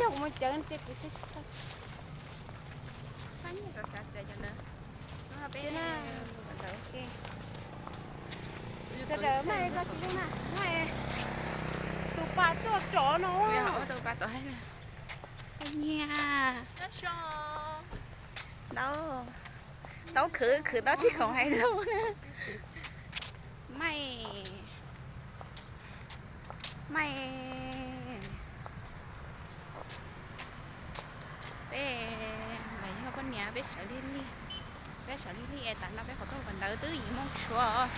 Yog kuv mus cawv ces kuv xib. Sawv daws mas koj tsis zoo na, tus pas tuaj rov no. Tus pas tod nyiaj ntau, tau khwv khwv tau tsis khoom hais lus na. Mai, mai, peb mas yog poj niam peb sawv lig lig, peb sawv lig lig es tas no peb qhov rooj kawm ntawv twb yim moo tshuav.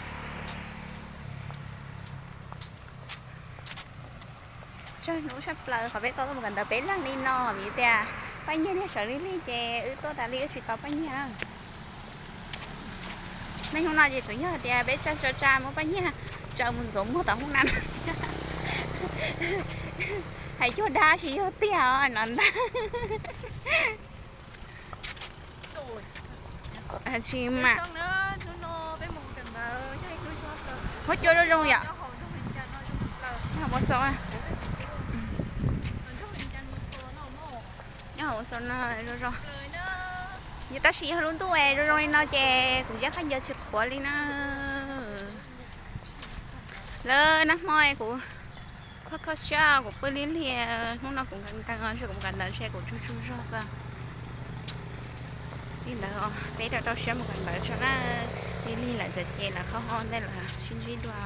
Tsawg hnub tshaj plaws qhov peb tau tuaj mus kawm ntawv peb leeg li no vim tias Paj Nyiag niag sawv lig lig ces wb tuaj tas li wb tsis tau Paj Nyiag. Niaj hnub no ces tsuas yog tias peb tsa tsa tsa muab Paj Nyiag tsa mus ntxuav muag tom hoob na. Hais cuag dab tsis yog tiag os no ntag. Tsis mam. Huab cua zoo zoo yom. Nyob hauv ua xo, nyob hauv ua xo no zoo zoo. Yog tab sis yog lub ntuj es zoo zoo li no ces kuv zaj khaub ncaws tsis qhuav li na. Lawv nag hmo kuv kho kho siab kuv pw lig lig, hnub no kuv nkees nkees os, kuv mus kawm ntawv ntshe kuv tsug tsug zog xwb. Li ntawd peb rau rau siab mus kawm ntawv tso na, lig lig lawm txawm ces lawv qhov ho ntej lawm sib ntsib dua.